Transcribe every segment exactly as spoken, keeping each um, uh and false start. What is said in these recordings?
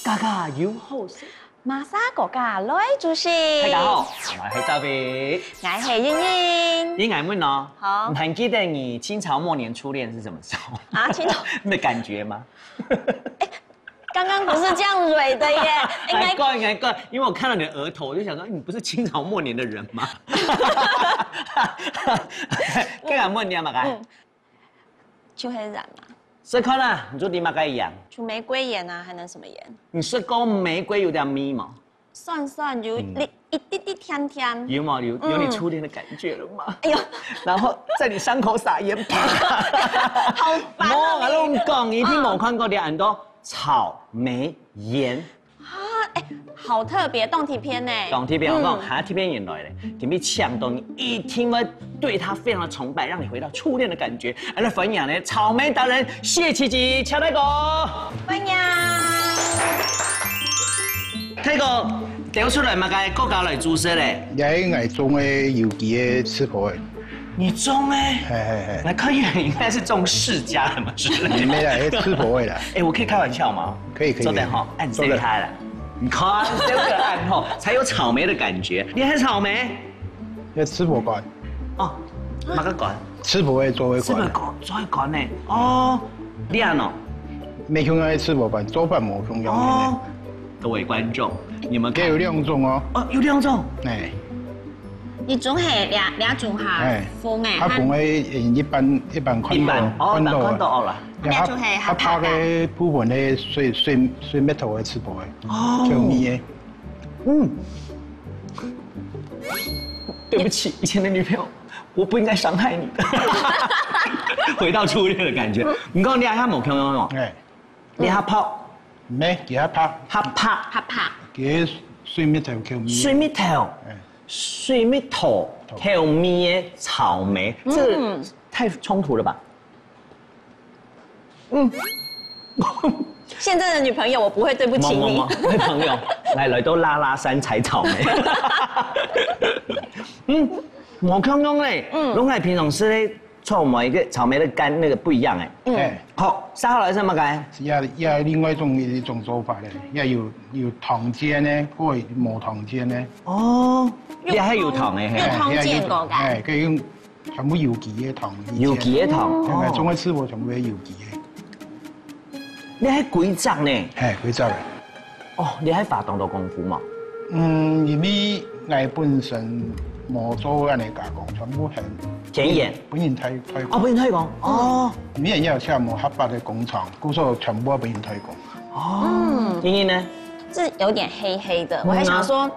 家家有好食。瑪莎哥哥來煮食。大家好，𠊎係David。𠊎係英英。你愛問哦，好。你還記得你清朝末年初戀是什麼時候？啊，清朝。那感覺嗎？剛剛不是這樣蕊的耶。應該，難怪，難怪，因為我看到你的額頭，我就想說，你不是清朝末年的人嗎？該𠊎問你啊，嘛該。嗯。 就係染嘛。試看啦，你做得麼个顏？就玫瑰顏啊，還能什麼顏？你試過玫瑰有點味嗎？算算有一一滴滴甜甜。有嗎？有有你初戀的感覺了嗎？哎呦，然後在你傷口撒鹽，啪！好煩哦！我跟你講，一定沒看過的很多草莓顏。 啊，哎，好特別，當特別呢。當特別，我講，嗯，還特別原來咧，今日請到你一定會對他非常的崇拜，讓你回到初戀的感覺。來歡迎呢，草莓達人謝琪琪，請來哥。歡迎。大哥，調出來麼个國家來煮食咧？這係𠊎種个有機个刺波仔。 你種欸？嘿嘿嘿。來看一眼，應該是種釋迦什麼之類的。沒啦，係刺波仔啦。哎，我可以開玩笑嗎？可以可以。做得哈，恁厲害了。你看，這個恁吼，才有草莓的感覺。你還草莓？要刺波乾。哦，麼个乾？刺波仔做个乾。刺波乾，做乾呢？哦，你看哦。沒用愛刺波乾，做飯無用用的。哦，各位觀眾，你們看。這有兩種哦。哦，有兩種。哎。 你種係這這種哈，哎，紅个，較紅个，一般一般看到一般，哦，看到一般看到哦啦。該種係較白个部分个水水水蜜桃个刺波仔，哦，香味个。嗯，對不起，以前的女朋友，我不應該傷害你。回到初戀的感覺。你講你還無共樣哦？哎，你還泡，沒，其他泡，較白，較白，其實水蜜桃口味。水蜜桃。哎。 水蜜桃口味个草莓，這太衝突了吧？嗯。現在的女朋友，我不會對不起你。無無無，女朋友，來來到拉拉山採草莓。嗯，無共樣咧，嗯，攏係平常時咧 草莓个草莓个乾那個不一樣欸。嗯。好，續下來係麼个？也也另外一種一種做法咧，也有有糖鹼个，或者無糖鹼个。哦，也還有糖个，嘿。用糖鹼過个。哎，可以用全部有機个糖。有機个糖。哦，種个植物全部係有機个。你還規隻呢？嘿，規隻个。 哦，你還花當多功夫嘛？嗯，因為𠊎本身無做恁樣加工，全部係田園。本人在在哦，本人在講哦。因為也有像無合法个工廠，故所全部本人在講。哦，嗯，英英呢？是有點黑黑的，我還想說，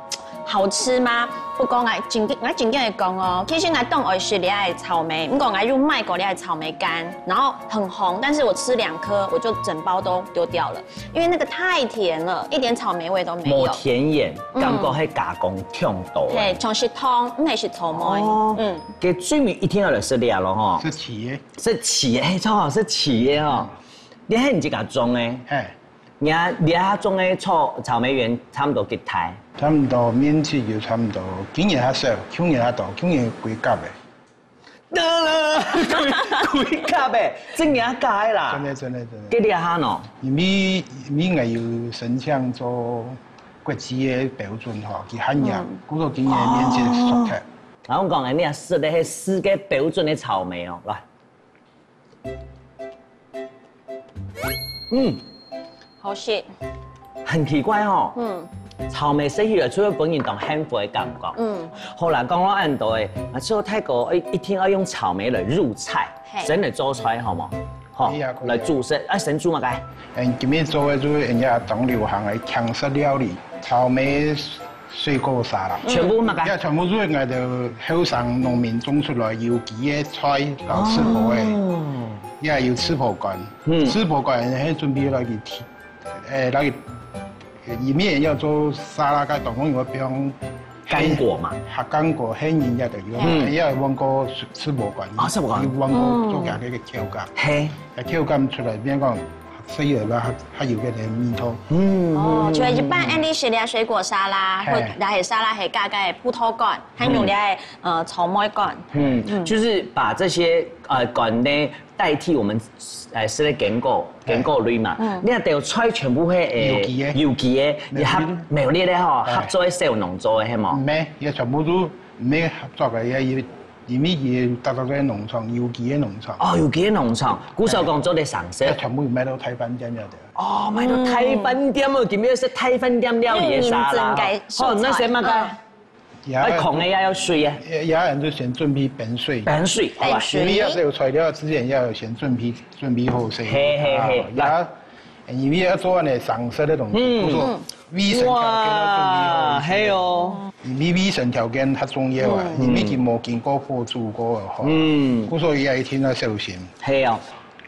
好吃嗎？不過𠊎正經，𠊎正經來講哦，其實𠊎當愛食這个草莓，不過𠊎有買過這个草莓乾，然後很紅，但是我吃兩顆，我就整包都丟掉了。 因為那個太甜了，一點草莓味都沒有。無田園，嗯，感覺係加工忒多。嘿，像食糖，毋係食草莓。哦，嗯，該最尾一定愛來食這咯吼。食試个。食試个，嘿，超好食試个哦。你係你自家種个？嘿，你啊，你啊種个草草莓園差不多幾大？差不多面積就差不多，今年較少，去年較多，去年幾甲个。 得了，幾甲欸，真正假个啦？真个真个真个。幾厲害喏？因為因為𠊎有申請做國際个標準吼，去限量，嗯，故所今年面積縮忒。哦，然後講个，你也食个係世界標準个草莓哦，來。 嗯，好食。很奇怪哦。嗯，草莓食起來就會分人當幸福个感覺。嗯，好啦，講到恁多欸，啊，所以大哥一一定要用草莓來入菜，嘿，先來做菜好無？好，可以啊，可以啊。來煮食，啊，先煮麼个？嗯，今日做个就係人家當流行个輕食料理，草莓 水果沙拉。全部麼个？也全部係𠊎兜後生農民種出來有機个菜，摎食譜个，哦，也有食譜乾。嗯，食譜乾係準備來去提，誒，來去，裡面要做沙拉个當中，因為放乾果嘛。較乾果，係人家就有，嗯。也有問過食，食無慣。啊，食無慣。有問過做佢个口感。嘿。啊，口感出來，變講，所以話較，較有个味道。嗯。哦，就係一般恁樣食个水果沙拉，嘿。或者係沙拉係加个葡萄乾，還有个，嗯。呃，草莓乾。嗯，就是把這些，呃，乾的 代替我們，呃，食个堅果，堅果類嘛。嗯。你看，這菜全部係，呃，有機个。有機个，苗栗个。你合，苗栗个吼，哎。合作个小農做个，係無？毋係，這全部都毋係合作个，這因，因為佢搭到个農場，有機个農場。哦，有機个農場，故所講做得上市。這全部賣到大飯店了的。哦，賣到大飯店哦，今日係大飯店料理个沙拉。你有認真个。哦，那些麼个？嗯。 也，哎，空个也要水啊。也，也人就先準備冰水。冰水，好吧。冰水。因為這有材料之前要先準備，準備好勢。嘿，嘿，嘿。啊，也，因為要做恁樣上色个東西，嗯。故所衛生條件要準備好一些。哇，嘿哦。因為衛生條件較重要啊，嗯。因為佢無經過火煮過个吼。嗯。故所也一定要小心。嘿哦。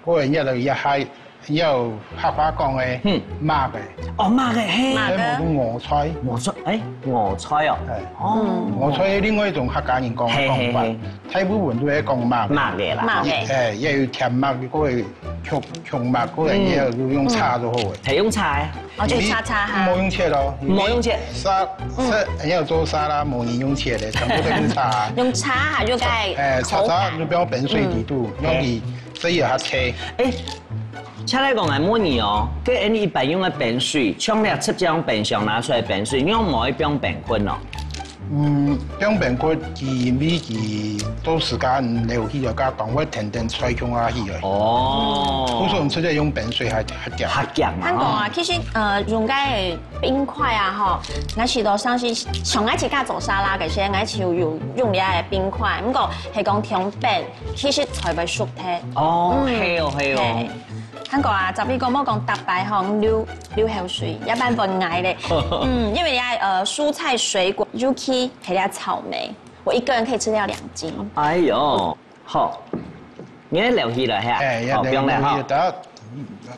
个人也就也還，也有客話講个，嗯。麥个。哦，麥个，嘿。麥个。該無就莴菜。莴菜，哎，莴菜哦。哎。哦。莴菜另外一種客家人講个講法，嘿，嘿，嘿。大部分都係講麥个。麥个啦。麥个。哎，也有甜麥个，个有芎，芎麥，个人也有用炒就好个。嗯。係用炒个。哦，就炒炒哈。毋好用切咯。毋好用切。沙，嗯。沙，你要做沙拉，無人用切个，全部都用炒。用炒下就該哎，炒炒，口感。就放冰水底肚，嗯。用佢 所以較脆。哎，請來講來問你哦，該恁樣一般用个冰水，像你直接用冰箱拿出來冰水，你用無愛放冰塊哦？嗯，放冰塊，佢因為佢到時間留起來，該當會甜甜脆香啊起來。哦。故所直接用冰水還，還鹹。還鹹嘛，聽講啊，吼。其實，呃，用該冰塊啊，吼，𠊎試著像係，像𠊎自家做沙拉个時，𠊎就有用這个冰塊，毋過係講放冰 其實才會熟忒。哦，嗯。係哦，係哦。係。還過啊，十一哥莫講逐擺吼，流，流口水，也蠻分𠊎咧。嗯，因為呀，呃，蔬菜水果，尤其係呀草莓，我一個人可以吃掉兩斤。哎喲，好，你愛留起來哈，哎，好，不用了哈。等下，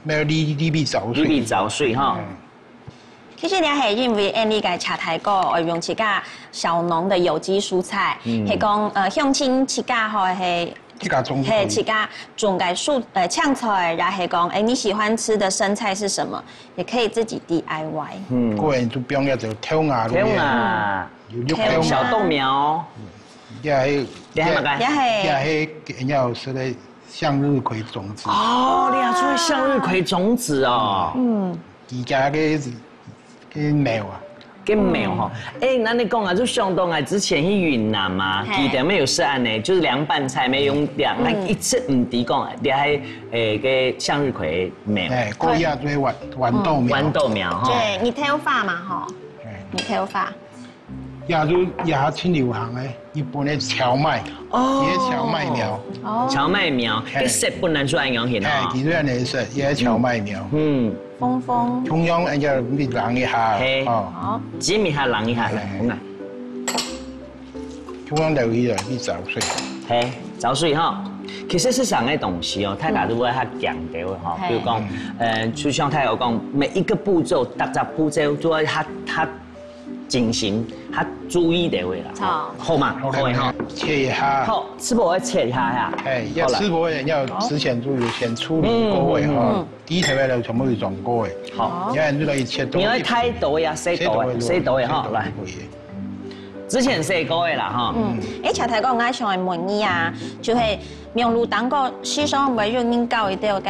沒有，你，你比早睡。你比早睡哈。嗯。 其實這係因為𠊎俚个車太哥愛用自家小農个有機蔬菜，嗯。係講，呃，鄉親自家吼，係，自家種个。係自家種个蔬，呃，青菜，也係講，哎，你喜歡吃的生菜是什麼，也可以自己D I Y。嗯。个人就放一隻豆芽落去。豆芽。有綠豆芽。小豆苗。也係，也係麼个？也係。也係，人家有說个向日葵種子。哦，你也種向日葵種子哦。嗯。 佢家个，个苗啊。个苗吼。嗯。哎，恁樣講啊，就想到𠊎之前去雲南嘛，嘿。佢等乜有食恁樣，就是涼拌菜乜用這樣，嗯。𠊎一直毋知講，這係，誒，个向日葵苗。哎，過夜就會豌，豌豆苗。嗯。豌豆苗吼。對，日頭花嘛吼。哎。日頭花。也就，也盡流行个，日本个蕎麥，哦。佢个蕎麥苗。哦。蕎麥苗，嘿。个色本來就恁樣形哦。哎，佢就恁樣色，佢个蕎麥苗。嗯。 紅紅。中央，哎呀，你冷一下，嘿。哦。好。指一下，冷一下，來，嘿。紅啊。中央留起來，你找水。嘿，找水哈。其實係生个東西哦，大家都會較強調个哈。嗯。比如講，嘿。呃，就像大家有講，每一個步驟，逐隻步驟都要較，較 精心，較注意个話啦。好。好嘛，好嘞，可以哈。切一下。好，是否愛切一下呀？哎，要好了。吃播个人要之前就有先處理過个哈。嗯，嗯，嗯。第一條个全部係裝過个。好。你看，就可以切到一，你要太多呀，細多个，細多个，細多个哈，來。可以。之前細過个啦哈。嗯，而且大哥，我想問你啊，就係 網路頂高時常會有人教一兜个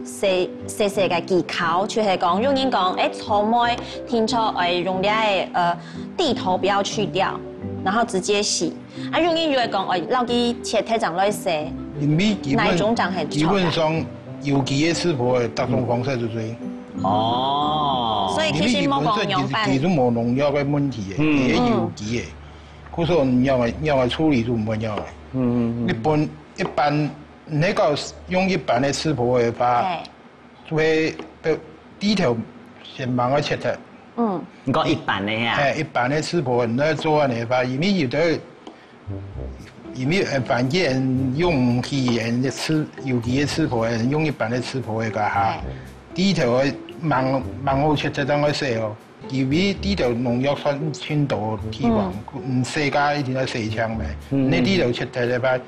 細，細細个技巧，就係講，有人講，哎，草莓聽說愛用這个，呃，蒂頭不要去掉，然後直接洗。啊，有人又會講，哎，摎佢切忒正來洗，因為基本，哪一種正係著啊？基本上，有機个食譜个搭種方式就對。哦。所以其實莫講仰般。因為基本上其實，其實無農藥个問題个，嗯。也有機个。嗯。故所你仰个，仰个處理就毋會仰个。嗯，嗯，嗯。一般 一般，你講用一般个食譜个話，嘿。就會，呃，蒂頭先幫佢切忒。嗯。你講一般个呀？哎，一般个食譜，你做恁樣个話，因為有个，因為，呃，番茄用毋起个食，有機个食譜，用一般个食譜个哈，嘿。蒂頭个蠻，蠻好切，切當愛洗哦。因為地頭農藥算盡多地方，嗯。嗯，世界一定要洗淨咩？嗯。你地頭切忒个話，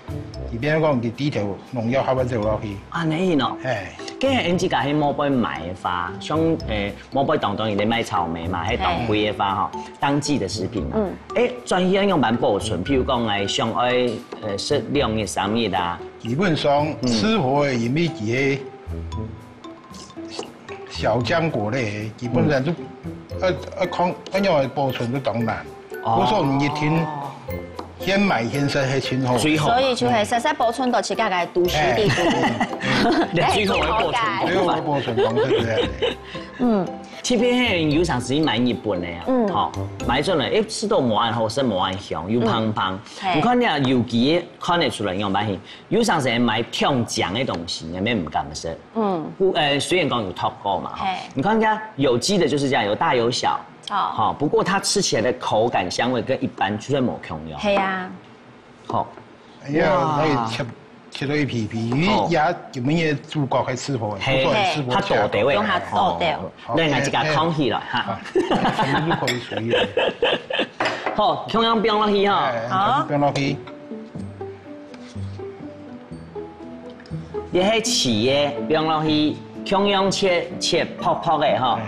佢變講佢地頭農藥還會走落去。啊，恁樣哦。哎。跟人家去外背買个話，像，誒，外背當當有在賣草莓嘛，還當貴个話吼，嘿。當季的食品嘛。嗯。誒，轉去愛仰般保存？譬如講，誒，想愛，呃，食兩日、三日啊。基本上，嗯。食好个，因為佢个 小漿果類，基本上就，嗯。呃，呃，空，呃，要保存就當難。哦。故所你一定現買現食係盡好。最好。所以就係實實保存到自家个都市地方。哎。連最好个保存都無。最好个保存方式係恁樣。嗯。特別係有當時買日本个啊，嗯。吼，買轉來，誒，食到無恁好食，無恁香，又芳芳。嗯。嘿。你看你啊，有機个看得出來，仰般去。 有當時買忒靚个東西，你也毋敢食。嗯。不，呃，雖然講有毒過嘛，吼。嘿。你看人家有機的就是這樣，有大有小。哦。好，不過它吃起來的口感、香味跟一般就算無共樣。嘿啊。好。哎呀，哇。可以切，切到一皮皮，因為哦。也，有沒有主角還吃火，嘿，不管吃火它大的味道。用它大的。好，另外一個空氣了哈。好，哎，哎，全部都可以屬於。好，共樣放落去哈。哎，好。全部放落去。 這係柿仔，放落去，共樣切，切薄薄个吼。哎。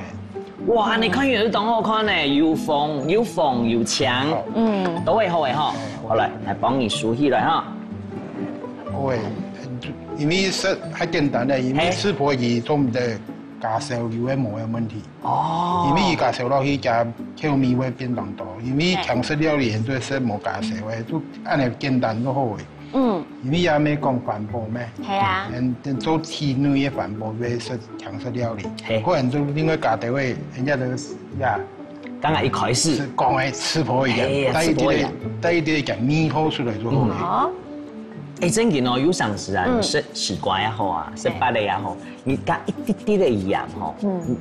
哇，你看起來當好看呢，又紅，又紅又青。好。嗯。都會好个吼。哎，好。好，來，來幫你收起來哈。會，因為係還簡單个，因為嘿。食火雞做毋得加燒，有个無个問題。 哦。因為佢加燒落去，佢口味會變當多。因為嘿。輕食料理，很多食無加燒个，就恁樣簡單就好个。嗯。因為也無講環保咩。係啊。嗯，做體內个環保，會食輕食料理。嘿。可能就另外加點个，人家都呀。剛剛一開始。係講个食火雞，哎呀，帶一點，食火雞。帶一點味道出來就好个。嗯。哦。哎，正經哦，有當時啊，嗯。你食西瓜也好啊，食芭樂也好， 你加一滴滴个鹽吼，嗯。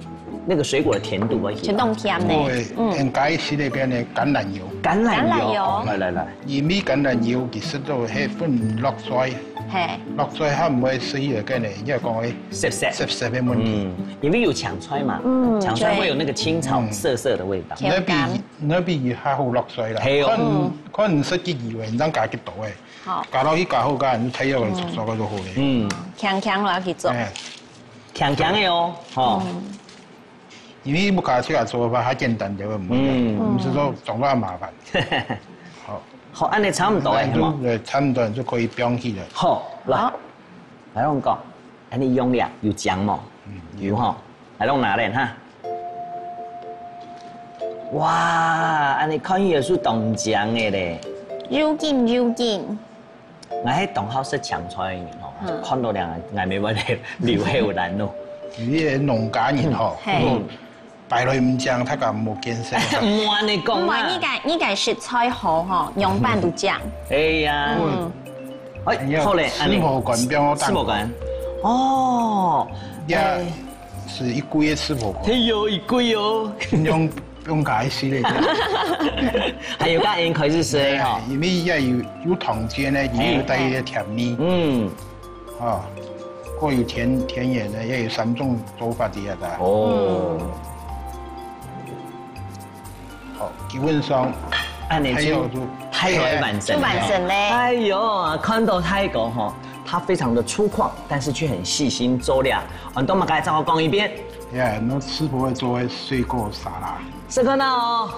那個水果的甜度會起來。全當甜呢。會，嗯。應該係那邊的橄欖油。橄欖油。橄欖油。來，來，來。因為橄欖油其實都係分落水，嘿。落水它毋會死个，跟人家講个澀澀。澀澀个問題。嗯，因為有青菜嘛，嗯，青菜會有那個青草澀澀的味道。對。嗯。甜感。那比，那比較好落水啦。係哦。看，嗯。看你食幾油，你正加幾多个。 好。加落去加好，加你菜肉个熟熟个就好了。嗯。輕輕落去做。哎。輕輕个哦，吼。嗯。因為不加這個做法，較簡單點，毋會，嗯。毋係說做到麻煩。好。好，恁樣差毋多了，哎，係無？對，差毋多就可以放去了。好，來。好。來，我講，恁樣用了，有薑無？嗯。有吼。 來，攏拿來哈。哇，恁樣看起來係當靚个咧。有緊，有緊。𠊎係當好食青菜个人吼，嗯。看到這，𠊎乜會流口水咯。你个農家人吼，嘿。擺落去毋靚，大家無見識。毋好恁樣講啊。毋好，你个，你个食材好吼，仰般都靚。哎呀。嗯。哎，你要好咧，恁樣。吃無乾，不要當。吃無乾。哦。呀。哎。 係一季个食無乾。係喲，一季哦。用，用該食个。還有該人開始食个吼。因為也有，有糖精呢，佢有帶一個甜味。嗯。啊，過有甜，甜鹹个，也有三種做法个啊。哦。 好，基本上恁樣就，大概就，大概完成了。就完成了。哎喲，看到大哥吼，他非常的粗獷，但是卻很細心周到。恁多麼个再講一遍。Yeah，那吃播會做个水果沙拉。試看哦。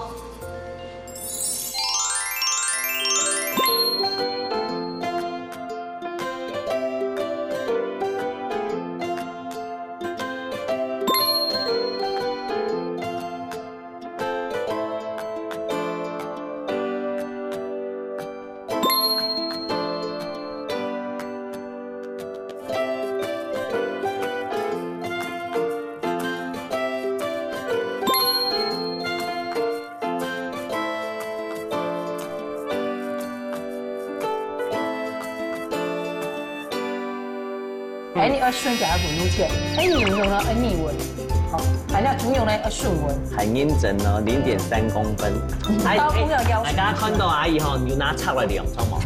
哎，你愛順佢个溫度切，哎，你牛肉呢，愛逆溫，好，哎，那豬肉呢，愛順溫。很認真哦，零點三公分。哎，高度要要求。哎，大家看到阿姨吼，你就拿尺來量，知道嗎？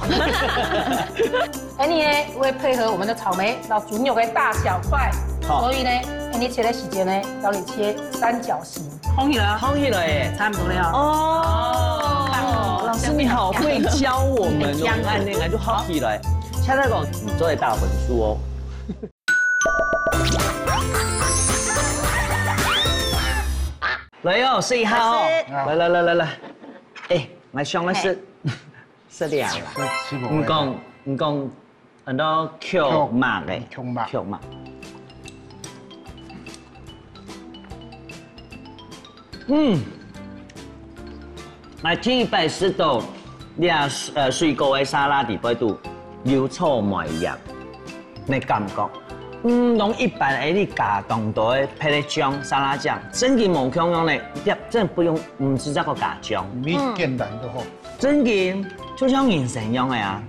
哎，你呢，會配合我們的草莓，然後豬肉的大小塊，好。所以呢，那你切个時間呢，教你切三角形。紅起來啊。紅起來耶。差不多了。哦，老師你好會教我們哦，很香啊。你看，你看就好起來。現在講，你做得打分數哦。來哦，試一下哦。老師。來來來來來，哎，來，香老師。 食了啦。食，食無个。毋講，毋講，很多Q肉个，Q肉。Q肉。嗯，𠊎第一擺食到這，呃，水果个沙拉底背肚有草莓葉个感覺。嗯，同一般个你加當多个配个醬、沙拉醬，真个無共樣呢，一點真不用，毋使再過加醬。你簡單就好。 真个，就像人生一樣个啊。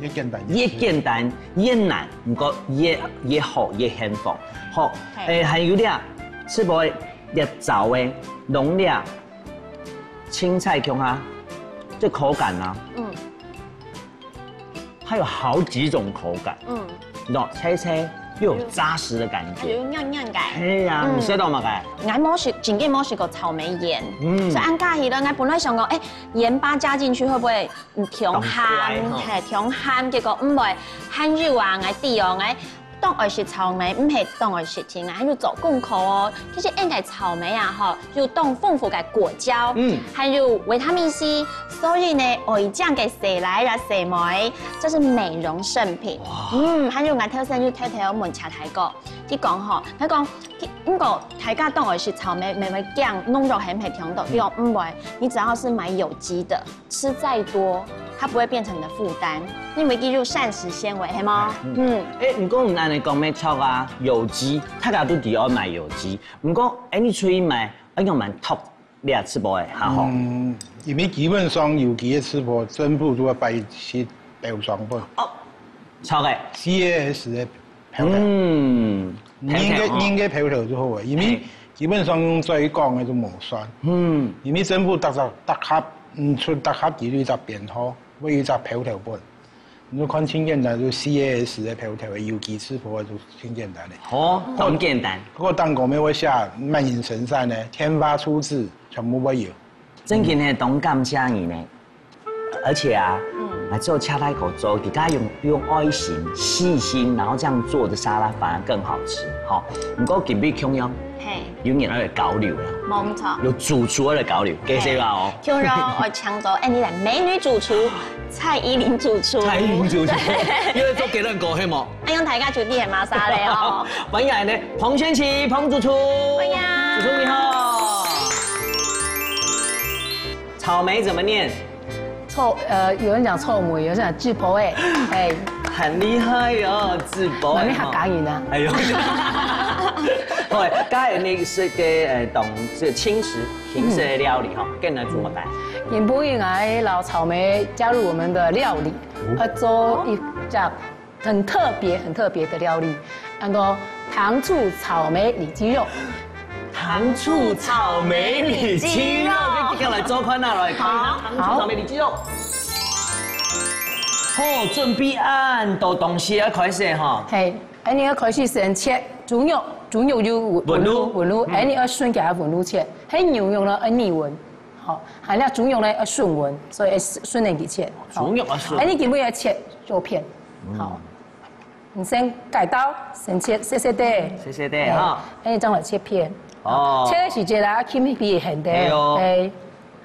越簡單越簡單，越難，毋過越，越好，越幸福。好，係。誒，還有這，係無？這燥个，弄這，青菜共下，這口感啊，嗯。它有好幾種口感。嗯。 喏，脆脆又有扎實的感覺。有軟軟个。係啊，嗯。你食到麼个？𠊎無食，真个無食過草莓圓。嗯。所以恁歡喜咯，𠊎本來想講，誒，鹽巴加進去會不會，嗯，忒鹹，當怪吼。係，忒鹹，結果毋會，還有啊，𠊎知哦，𠊎當愛食草莓，毋係當愛食甜啊，還有做功課哦。其實應該草莓啊，吼， 有當豐富个果膠，嗯。還有維他命C，所以呢，愛靚个細倈啊細妹，這是美容聖品。哇。嗯，還有𠊎頭先有偷偷問謝大哥，佢講吼，佢講，佢，毋過大家當愛食草莓，會毋會驚農藥係毋係忒多？嗯。佢講毋會，你只要是買有機的，吃再多，它不會變成你的負擔，因為佢有膳食纖維，係無？嗯。嗯。誒，毋過你恁樣講無錯啊，有機，大家都知愛買有機。 毋過，誒，你出去買，愛仰般擇這食補个較好？嗯，因為基本上有機个食補，政府都會擺出包裝本。哦，著个。C A S个標頭。嗯，人个，標頭哦。人个標頭就好个，因為嘿。基本上用嘴講个就無算。嗯。因為政府逐隻，逐盒，嗯，出逐盒佢有一隻編號，會有一隻標頭本。 你就看盡簡單，就C A S个標頭个有機食補个就盡簡單个。哦，當簡單。不過當講咩會寫，麼人生產呢，天花出自，全部會有。真个呢，當感謝你呢。而且啊，嗯。來做謝大哥做，佢家用，用愛心、細心，然後這樣做的沙拉反而更好吃，吼。毋過今日共樣，嘿。 有人愛來交流啦。無錯。有主廚愛來交流，介紹下哦。嘿，共樣愛請到，誒，你來美女主廚，蔡依林主廚。蔡依林主廚，對。又愛做雞卵糕，係無？哎，用大家就厲害馬莎嘞哦。歡迎來呢，彭宣琪，彭主廚。歡迎。主廚你好。草莓怎麼念？ 草，呃，有人講草莓，有人講紫寶欸，哎。很厲害哦，紫寶欸，哪裡客家人啊？哎喲。好欸，剛才那個是個，呃，當，是輕食，輕食的料理哈，嗯。跟來怎麼辦？今晡日𠊎摎草莓加入我們的料理，哦。要做一隻 很特別、很特別的料理，安到糖醋草莓里肌肉。糖醋草莓里肌肉，你繼續來做看啊，來看一下好。糖醋草莓里肌肉。好，準備恁多東西，要開始哈。嘿，哎，你要開始先切豬肉，豬肉有溫，溫度。溫度，溫度，嗯。哎，你要順佢个溫度切，嘿，牛肉呢，要逆溫。 好，還有豬肉呢，要順溫，所以要順，順等佢切。好。豬肉要順。哎，你今晡日要切肉片，嗯。好。你先改刀，先切細細塊。細細塊，哎，哈。哎，正來切片。哦。切个時節啦，輕輕輕的。哎喲。哎，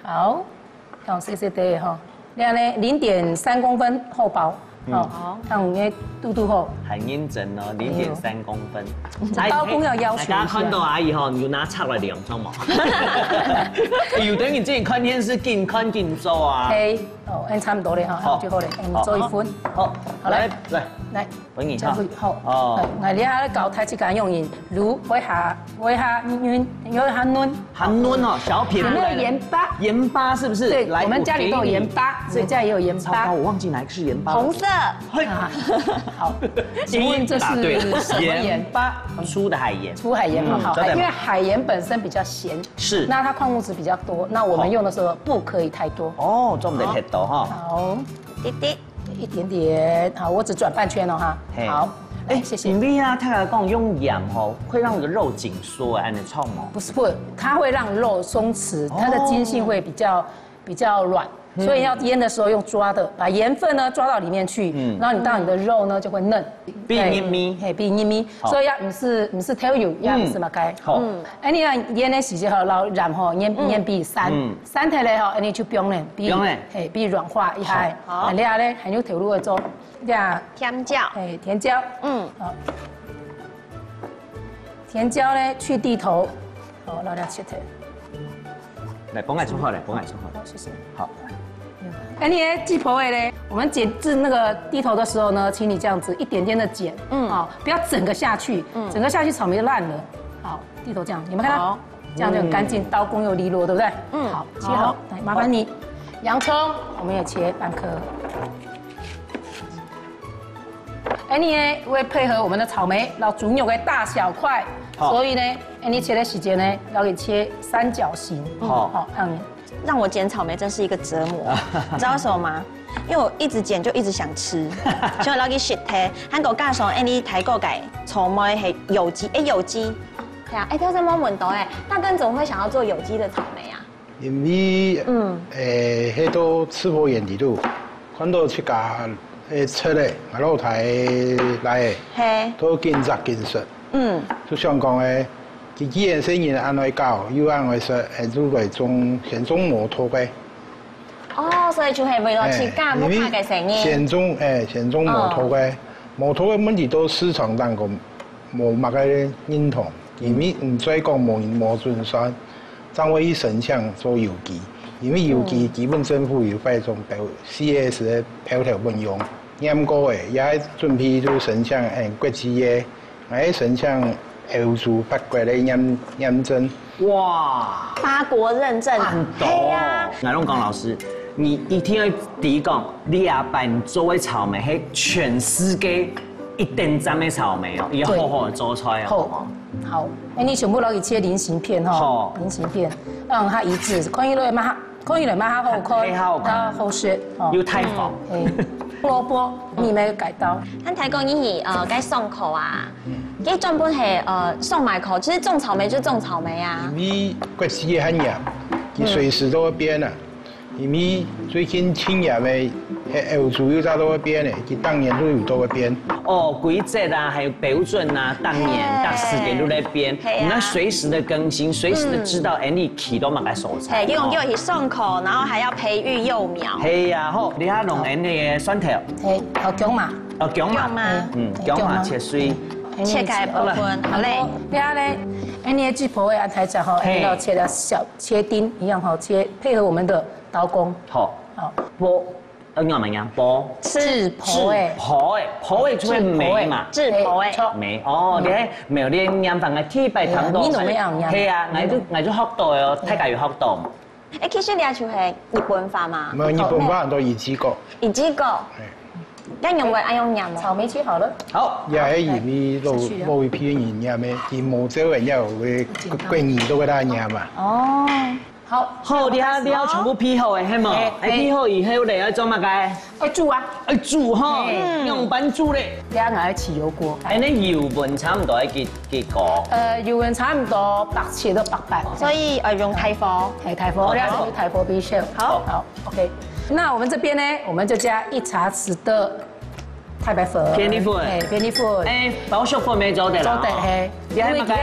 好，用細細塊哈。這樣呢，零點三公分厚薄。 嗯。哦，好。看你个肚肚吼。很認真哦，零點三公分。哎喲，這刀工要要求一下。哎，大家看到阿姨吼，你就拿尺來量，知道嗎？哎，有的人自己看電視，緊看緊做啊。嘿，哦，恁差不多了哈，好。就好了，嗯，好，做一份。好，好，好，來，來，來。來，分你哈。這份，好。哦。來，來，你還要搞太極拳用意，滷，會下，會下，嗯，嗯，會下嫩。 很嫩哦，小撇步來了。有沒有鹽巴？鹽巴是不是？對，來，我們家裡都有鹽巴，我給。我們家也有鹽巴。糟糕，我忘記哪一個是鹽巴了。紅色。嘿。啊，好。請問這是什麼鹽？第一答對了，鹽巴，粗的海鹽。粗海鹽嘛，嗯，好，對，對。因為海鹽本身比較鹹，是。那它礦物質比較多，那我們用的時候不可以太多。哦，重點很多哈。好。滴滴。 一點點，好，我只轉半圈哦，哈。嘿。好，哎，謝謝。你們啊，他來講用鹽吼，會讓那個肉緊縮，哎，你知道嗎？不是，不，它會讓肉鬆弛，它的筋性會比較，比較軟，所以要醃的時候用抓的，把鹽分呢抓到裡面去，嗯，然後你到你的肉呢就會嫩。變黏咪。嘿，變黏咪，好。所以要毋使，毋使調油，也毋使麼个。好。嗯，哎，你看醃的時節吼，然後鹽吼，醃，嗯，醃比散，嗯，散忒咧吼，哎，你就放咧，比，放咧，嘿，比軟化一下。好。啊，你看咧，還有頭路的做。 呀，甜椒。哎，甜椒。嗯。好。甜椒呢，去蒂頭，好，然後切开。來，幫我出好了，幫我出好了。好，謝謝。好。哎，你的雞婆味嘞？我们剪制那个蒂头的时候呢，请你这样子一点点的剪，嗯，好，不要整个下去，嗯，整个下去草莓就烂了。好，蒂头这样，你们看到？好。这样就很干净，刀工又利落，对不对？嗯，好，切好，好，来，麻烦你。洋葱，我们也切半颗。 哎，你呢，會配合我們的草莓，然後豬肉的大小塊，好。所以呢，哎，你切的時間呢，要給切三角形。好。好，這樣。让我剪草莓真是一个折磨，你知道为什么吗？因为我一直剪就一直想吃，所以我要去试睇。韩国介绍，哎，你泰国个草莓系有机，哎，有机。对啊，哎，挑战没问到哎，大根怎么会想要做有机的草莓啊？ 因為，嗯，誒，係到直播間裡肚，看到自家个出个，𠊎老弟來，嘿，都緊摘緊食，嗯，就想講誒，佢既然細人恁樣搞，又恁樣食，誒，就來種，先種毛豆个。哦，所以就係為了自家屋下个細人。先種，誒，先種毛豆个，毛豆个問題到市場當中無麼个認同，因為毋再講無人無準算。 正會去申請做有機，因為有機基本政府有發一種標，四S个標頭分用，驗過个，也準備就申請，誒，國際个，還申請歐洲、法國个驗，驗證。哇，八國認證，恁多哦！係啊。𠊎攏講老師，你一定要提供，你阿爸做个草莓，係全世界 一等讚个草莓哦，也好好个做菜哦。好，好，哎，你全部摎佢切菱形片吼，好，菱形片，讓它一致，看起來嘛，看起來嘛較好看，較好看，較好食，吼。有大方。哎，蘿蔔，你沒有改刀。咱泰國人係呃，該上口啊，該專門係呃上麥口，其實種草莓就是種草莓啊。因為國際个限制，佢隨時都會變啊。 因為最近青年个，个歐洲又在都會變个，佢當年都有都會變。哦，規則啊，還有標準啊，當年、係，當時間都在變，係啊。你要隨時的更新，隨時的知道，哎，你去到麼个所在。係，用藥去上口，然後還要培育幼苗。係啊，好，你還弄哎那个蒜頭。係，好薑嘛。哦，薑嘛。薑嘛。嗯，薑嘛切碎。切開部分，好嘞。對啊嘞，哎，你个雞婆个安排講吼，係。要切到小 切丁一樣吼，切，配合我們的刀工。好。好。婆，呃，仰般講？婆。質樸誒。質樸誒，樸誒就係美嘛。質樸誒。誒，著。美，哦，你看，沒有，你个染法个特別談到。哎呀，你都沒有染。係啊，𠊎就，𠊎就學到誒哦，大家有學到。誒，其實你也就係日本話嘛。沒有，日本話很多一致个。一致个。哎。該用个愛用染無？草莓切好了。好。也係因為老，下去了。老一輩人染个，佢無照人家个，个，个，你都會大染嘛。哦。 好，好，你看料全部配好誒，係無？哎，哎，配好以後咧，愛做麼个？愛煮啊。愛煮吼，嘿。仰般煮咧？等下𠊎愛起油鍋。哎，該油溫差毋多愛幾，幾高？呃，油溫差毋多百七到百八。所以，呃，用大火。嘿，大火，哦，你愛用大火比較。好。好，OK。那我們這邊呢，我們就加一茶匙的 太白粉。片栗粉。哎，片栗粉。哎，包粟粉乜做得啦。做得，嘿。你還有麼个？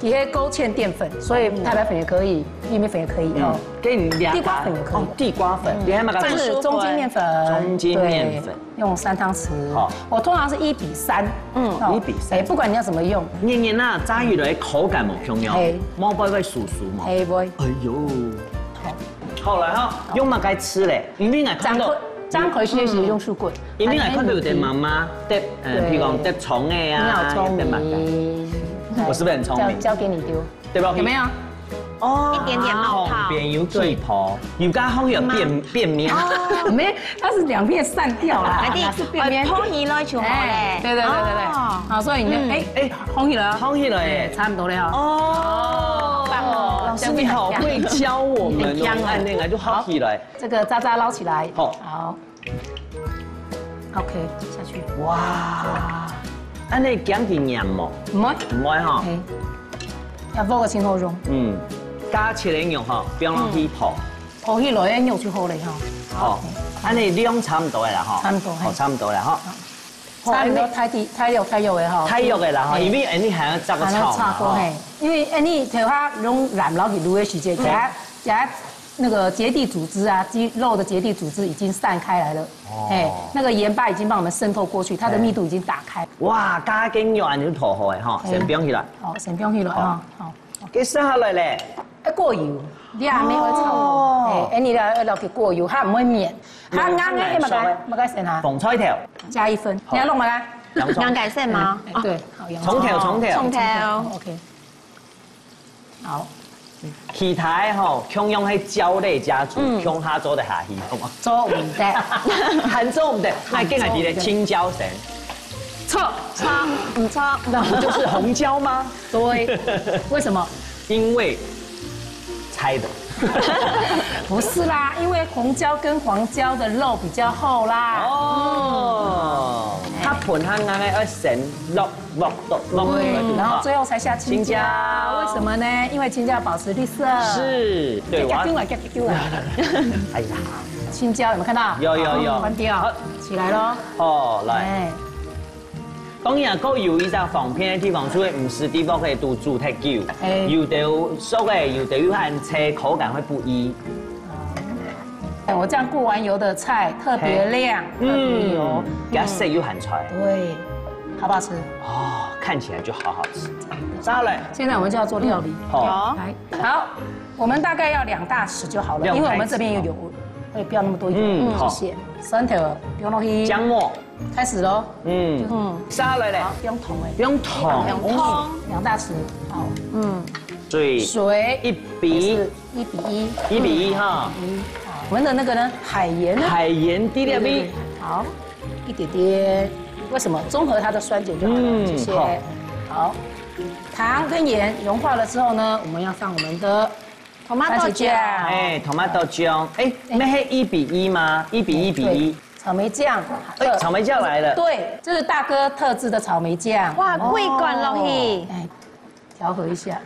因為佢係，佢係勾芡澱粉，所以太白粉也可以，玉米粉也可以，嗯。哦。跟你倈家，地瓜粉也可以。哦，地瓜粉。嗯。你還有麼个？這是中筋麵粉。中筋麵粉。對，用三湯匙。好。我通常是一比三。嗯。哦。一比三。哎，不管你要怎麼用。黏黏啊，炸起來口感無共樣。嘿。毛包會酥酥嘛。嘿，會。哎喲。好。好了哈，用麼个吃咧？因為𠊎看到，張開，張開始的時候用手骨。 因為𠊎看到有个媽媽摘，呃，對。譬如講摘蔥仔啊，妙聰明。摘麼个。我是不是很聰明？交，交給你丟。對不對？有沒有？哦，一點點冒泡。旁邊有氣泡，對。有加好有變，變面。哦。沒有，它是兩片散掉啦，哪是變面？哎，捧起來就好咧。哎，對，對，對，對，對。哦。好，所以你就，嗯。哎，哎，捧起來哦。捧起來耶。對，差不多了哦。哦。好棒哦。老師，你好會教我們哦。很香啊。按呢來就好起來。 這個渣渣撈起來。好。好。OK，下去。哇，恁樣驚佢黏無？毋會。毋會吼。嘿，要鑊个盡好用。嗯，加切个肉吼，放落去烰。烰起來个肉就好了吼。好，恁樣量差毋多个啦吼。差毋多，嘿。哦，差毋多啦吼。差毋多，大體，大約，大約个吼。大約个啦吼，嘿。因為恁樣還愛再个炒嘛吼。還愛炒過，嘿。因為恁樣頭下用鹽落去滷个時間，嗯。加，加 那個結締組織啊，肌肉的結締組織已經散開來了。哦。哎，那個鹽巴已經幫我們滲透過去，它的密度已經打開。哇，加个肉恁樣烰好个吼，哎。先放起來。好，先放起來哈。好。該續下來咧？哎，過油，你還沒有炒哦。哦。哎，哎，你要，要落去過油，它毋會綿。它硬个，哎，麼个，麼个先啊？紅菜頭。加一分。好。你要弄麼个？洋蔥。洋葱。哎，對，好，洋蔥。蔥頭，蔥頭。蔥頭。OK。 好。其他个吼，共樣係椒類家族，嗯。共下做得下去，好嗎？做毋得。還做毋得，那今日提个青椒先。錯，錯，毋錯。那不就是紅椒嗎？對，為什麼？因為猜的。不是啦，因為紅椒跟黃椒的肉比較厚啦。哦，嗯。它本身應該要先落 落，落，對，落，然後最後才下青椒。青椒。為什麼呢？因為青椒保持綠色。是，對，我要，夾緊來，夾緊來。哎呀。青椒有沒有看到？有，有，有。好，關掉。好。起來咯。哦，來。哎。當然啊，各有一隻方便个地方，所以毋使在屋下肚煮忒久。哎。有的熟个，有的又還脆，口感會不一。 哎，我這樣過完油的菜特別亮，嘿。特別油。嗯，給它曬又很出來。對，好不好吃？哦，看起來就好好吃。再來。現在我們就要做料理。嗯，好。來，好，我們大概要兩大匙就好了，兩大匙。因為我們這邊有油，所以不要那麼多油。嗯，好。謝謝。蒜頭，不用落去。薑末。 開始咯。嗯。嗯。再來咧。好，不用桶欸。不用桶。不用桶。兩大匙。好。嗯。水。水。一比。也是一比一。一比一哈。嗯。好，我們的那個呢？海鹽呢？海鹽滴滴。對，對，對。好，一點點。為什麼？中和它的酸鹼就好了。嗯，謝謝。好。好。糖跟鹽融化了之後呢，我們要放我們的 Tomato醬。番茄醬。哎，tomato醬。哎，哎。那是一比一嗎？一比一比一。對，草莓醬。哎，草莓醬來了。對，這是大哥特製的草莓醬。哇，哦。桂冠落去。哎，調和一下。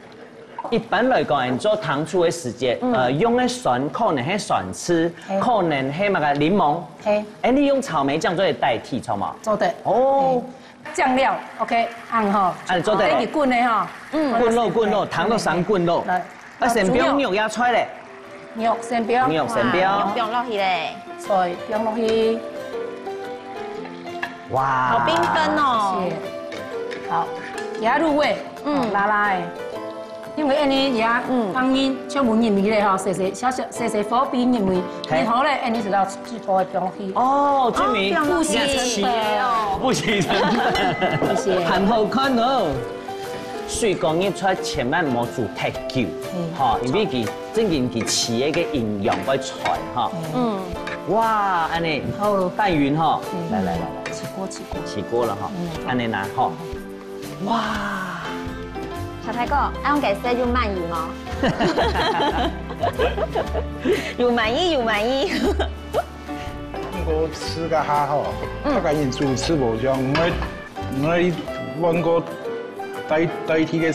一般來講，你做糖醋个時節，嗯。呃，用个酸可能係酸醋，哎。可能係那個檸檬。哎。哎，你用草莓醬做个代替，著無？做得。哦。哎。 醬料，OK，恁樣吼。啊，你做得了。等佢滾个吼。嗯。滾咯，滾咯，糖都生滾咯。來。啊，先放肉也菜咧。肉先放。肉先放。哇，肉放落去咧。菜放落去。哇。好繽紛哦。謝謝。好，給它入味。嗯。好，辣辣个。 因為恁樣呀，嗯。當然就無入味咧吼，細細，小小，細細火煸入味，嘿。然後咧，恁樣就到最後个放落去。哦，這味哦，放落去。不惜成本。不惜成本。謝謝。很好看哦。水果入菜千萬毋好煮忒久，嗯。吼，因為佢正經佢飼个營養會出來，吼。嗯。哇，恁樣，好。拌勻吼。嗯。來，來，來，來。起鍋，起鍋。起鍋了哈，嗯。恁樣拿，吼。嗯。 哇！小太哥，恁樣个色有滿意無？有滿意，有滿意。毋過試个下吼，嗯。大概你主廚無像，𠊎，𠊎問過代，代替个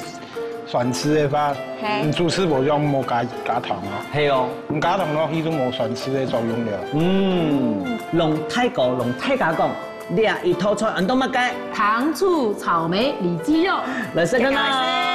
酸醋个話，嘿。你主廚無像無加，加糖啊。係哦。你加糖落去就無酸醋个作用了。嗯，龍太哥，龍太家講， 這一道菜安到麼个？糖醋草莓里肌肉。來食看啊！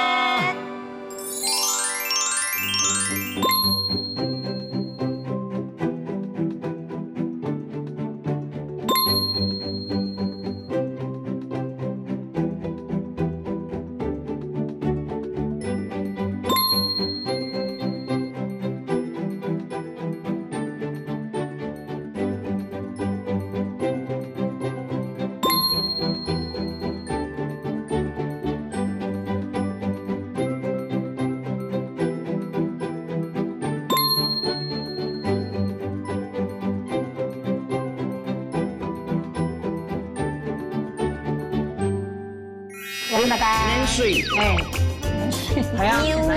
謝謝大家。冷水。哎，冷水。哎呀，牛奶。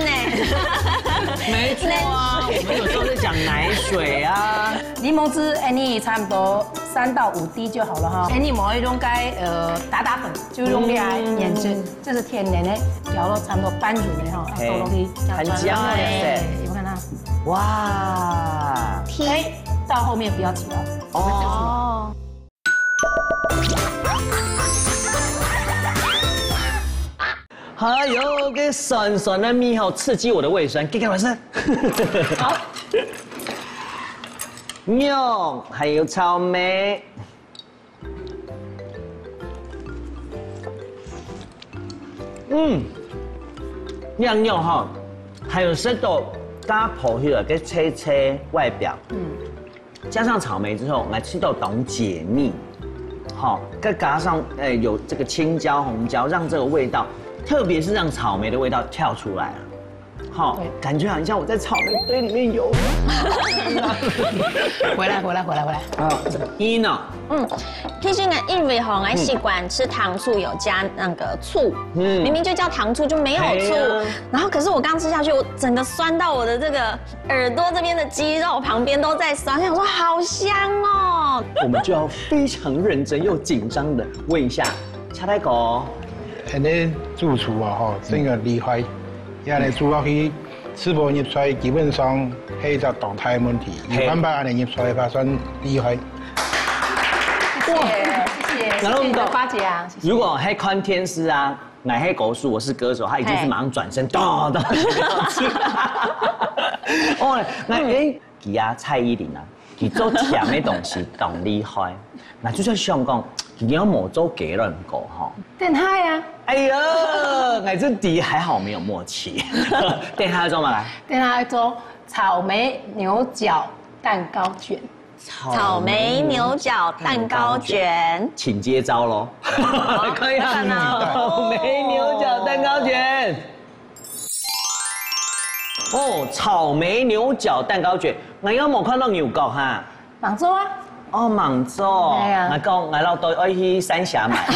没错啊，我们有时候在讲奶水啊。檸檬汁，哎，你差不多三到五滴就好了哈。哎，你莫用該呃打打粉，就用這个原汁，嗯，這是天然的，調到差不多半熟的哈，嘿，倒落去。很香哦，哎，有沒有看到？哇，哎，到後面不要提了。哦。 哎呦，這酸酸的味道刺激我的胃酸，給我吃。好。肉還有草莓。嗯，這肉哈，還有食到加薄起來个脆脆外表。嗯。 加上草莓之後，來吃到當解膩，好，再加上，哎，有這個青椒、紅椒，讓這個味道，特別是讓草莓的味道跳出來啊，好，對。感覺好像我在草莓堆裡面游。回來，回來，回來，回來。啊，一呢？嗯，其實呢，因為吼，我習慣吃糖醋，有加那個醋，嗯。明明就叫糖醋，就沒有醋。嘿啊。然後可是我剛吃下去，我整個酸到我的這個 耳朵這邊的肌肉旁邊都在酸，我想說好香哦。我們就要非常認真又緊張的問一下，恰太哥。恁呢主廚啊，吼，真个厲害。恁呢煮落去，食無入菜，基本上係一隻當大个問題。嘿。有辦法恁呢入菜个話，算厲害。謝謝，謝謝，然後謝謝你的誇獎，謝謝。如果係看電視啊， 𠊎係歌手，我是歌手，他一定是馬上轉身，咚，咚，咚。哦，那，嗯。誒，佢啊，蔡依林啊，佢做甜个東西當厲害。那就在想講，佢有無做雞卵糕吼？等下呀。哎呀，𠊎這題還好沒有默契。等下要做麼个？等下要做草莓牛角蛋糕捲。 草莓牛角蛋糕捲。請接招咯。可以啊。好，來看哦。草莓牛角蛋糕捲。哦，草莓牛角蛋糕捲，𠊎有無看到牛角哈？吂做啊。哦，吂做。哎呀。𠊎講，𠊎老弟愛去三峽買。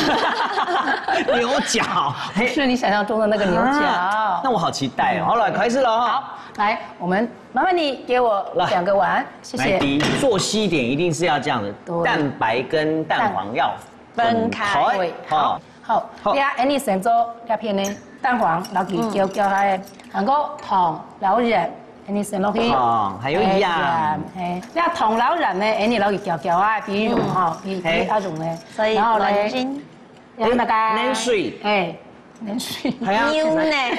牛角，嘿。是你想象中的那個牛角。啊，那我好期待哦。好，來，開始了哈。好，來，我們 麻煩你給我兩個碗，謝謝。來，第一，做西點一定是要這樣的，對。蛋白跟蛋黃要分開。分開。對，好。好。好，好。這下，恁呢先做這片个蛋黃，摎佢攪攪下，還過糖摎鹽，恁呢先落去。糖，還有鹽。哎，鹽，嘿，這糖摎鹽呢，恁呢摎佢攪攪啊，比較溶哈，嗯。比，比較溶个。嘿。所以，然後呢，卵清。 哎，那個，奶水。哎，奶水。哎呀，牛奶。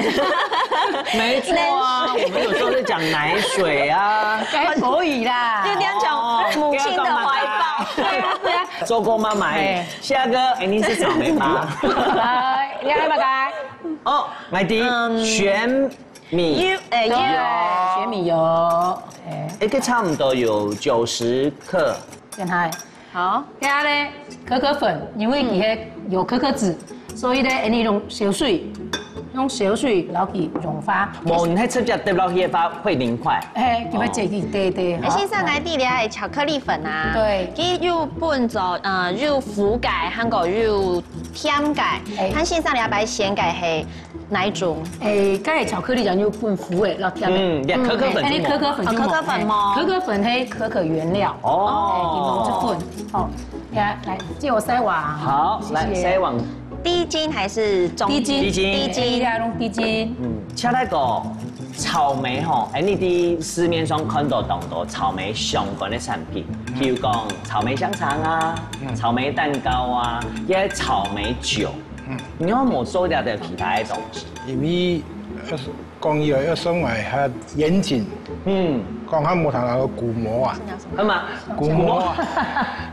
沒錯啊，奶水。我們有時候在講奶水啊。該可以啦。就這樣講，哦，母親的懷抱。對啊，對啊。做過媽媽，哎。下個，哎，你是草莓吧？來，你愛麼个？哦，買的，嗯。玄米。有，哎，有。有，玄米有。哎。哎，這差不多有九十克。厲害。 好。這下呢，可可粉，因為佢係有可可脂，所以呢，恁呢用燒水，用燒水摎佢融化。無，你係直接滴落去个話會凝塊。嘿，佢會結晶，對，對，哎，好。先生，𠊎知這个巧克力粉啊，對。佢有分做，呃，有苦个，還過有甜个。哎。看先生這擺選个係 哪一種？誒，該巧克力醬有分苦个，摎甜个。嗯，對，可可粉就無。嗯，誒，可可粉就無。哦，可可粉無。誒，可可粉係可可原料。哦。誒，佢無出粉。好，來，來，借我篩網。好，來，謝謝。篩網。低筋還是中筋？低筋。低筋。低筋。誒，用低筋。嗯，請來講，草莓吼，誒，你在市面上看到當多草莓相關个產品，譬如講草莓香腸啊，嗯。草莓蛋糕啊，也有草莓酒。 嗯。你有無做了點其他个東西？因為，呃，講起來，要算來較嚴謹，嗯。講較無通那個鼓膜啊。係嗎？鼓膜啊，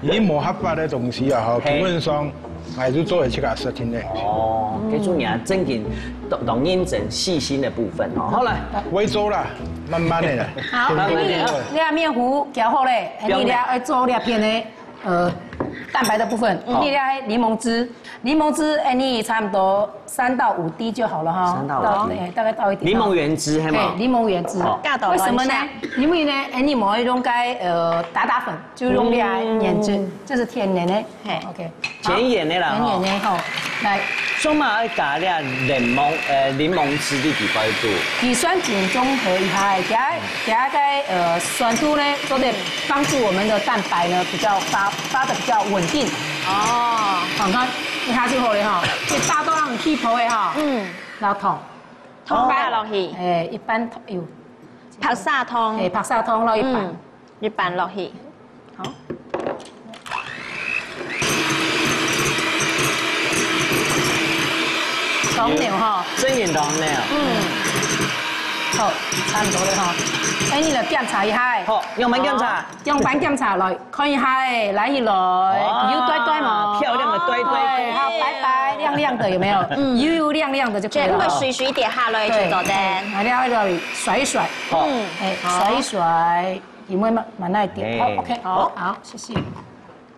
已經無合法个東西啊，吼，嘿。基本上還係做得自家設定个。哦，嗯。這種人啊，正經當，當認真細心个部分哦。好，來。會做啦，慢慢个啦。好，天天都會。你，你个麵糊攪好咧，不用了。你這愛做這片个，呃，蛋白个部分，好。你這檸檬汁， 檸檬汁，誒，你差不多三到五滴就好了哈。三到五滴。倒，誒，大概倒一滴。檸檬原汁，係嗎？嘿，檸檬原汁。好。為什麼呢？因為呢，誒，你無用該，呃，打打粉，就用這个原汁，嗯。這是天然个。嘿。OK。好。天然个啦，天然个吼。來，做麼个愛加這檸檬，呃，檸檬汁在底背肚？佢酸鹼中和一下，佢个，佢个，呃，酸度呢，做得幫助我們的蛋白呢比較發，發得比較穩定。哦。好，你看，一下就好了哈，一大段讓你去泡的哈。嗯。然後糖。糖加落去。哎，一般糖有。白砂糖。哎，白砂糖落一半。嗯。 一半落去。好。當牛哈。真正當牛。嗯。好，差不多了哈。哎，你來檢查一下。好，樣般檢查。好，樣般檢查來看一下，來一來，哇，有對對嗎？漂亮的對對。對，好，白白亮亮的，有沒有？嗯。油油亮亮的就可以了。全部水水跌下來就做得。對，拿掉一个甩一甩。好。嗯。哎，好。甩一甩。 因為慢，慢來一點。哎。好，OK，好。好，謝謝。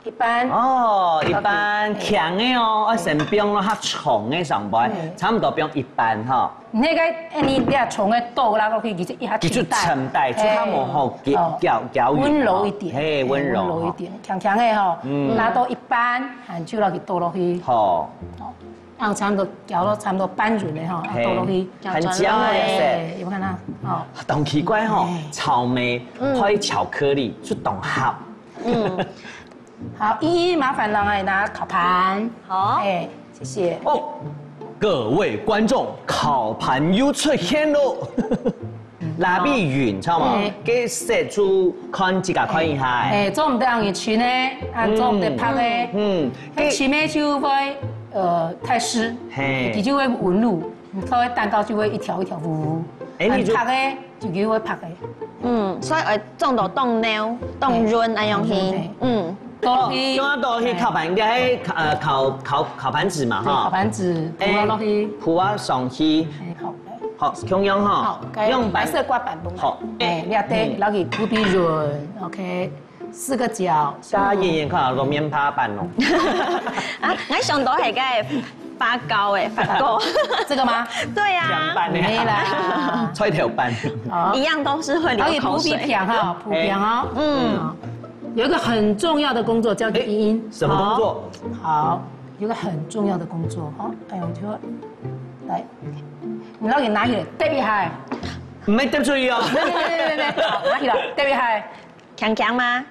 一半。哦，一半，OK。輕个哦，愛先放到較重个上背，嗯。差不多放一半哈。你該个，哎，你這重个倒落去，其實一下佢就沉底，沉底，就較無好攪，哎，攪，攪勻哈。溫柔一點，嘿，哎，溫柔哈。溫柔一點，輕輕个哈，嗯。拿到一半，啊，就落去倒落去。好。好。 啊，差不多攪到差不多半勻了吼，啊，嘿，倒落去。很香哦，哎，有看到？哦。當奇怪吼，哎。草莓配巧克力就當合。嗯。好，依依，麻煩人來拿烤盤。好。哎，謝謝。哦，各位觀眾，烤盤又出現囉。 蠟筆雲，知道嗎？哎。該色就看自家看一下。哎，做毋得恁樣親呢，啊，做毋得白个。嗯，嗯。該親个就會，呃，太濕，嘿。佢就會紋路，你做个蛋糕就會一條一條烏烏。哎，你就，很白个，就會白个。嗯，所以愛做到當幼、當潤恁樣去。哎，當潤，嘿。嗯。 倒落去。哦，就愛倒落去烤盤，應該，呃，烤，烤，烤盤子嘛，對，哈。烤盤子，哎，鋪落去。鋪啊上去。哎，好。好，共樣哈。好，該用白，白色掛板，好。哎，你要對，嗯。然後給鋪平，OK。四個角。大家遠遠看到都面帕粄哦。啊，𠊎想到係該發糕欸，發糕。這個嗎？對啊。涼拌的。沒啦。菜頭粄。哦。一樣都是會流口水。然後也鋪平哈，鋪平哦。哎。嗯。嗯。 有一個很重要的工作交給茵茵。哎，什麼工作？好，好，有一個很重要的工作，好，哎呦，就，來，你要給拿起來，啜一下。毋係啜出去哦。沒，沒，沒，沒，沒，好，拿起來，啜一下。強強嗎？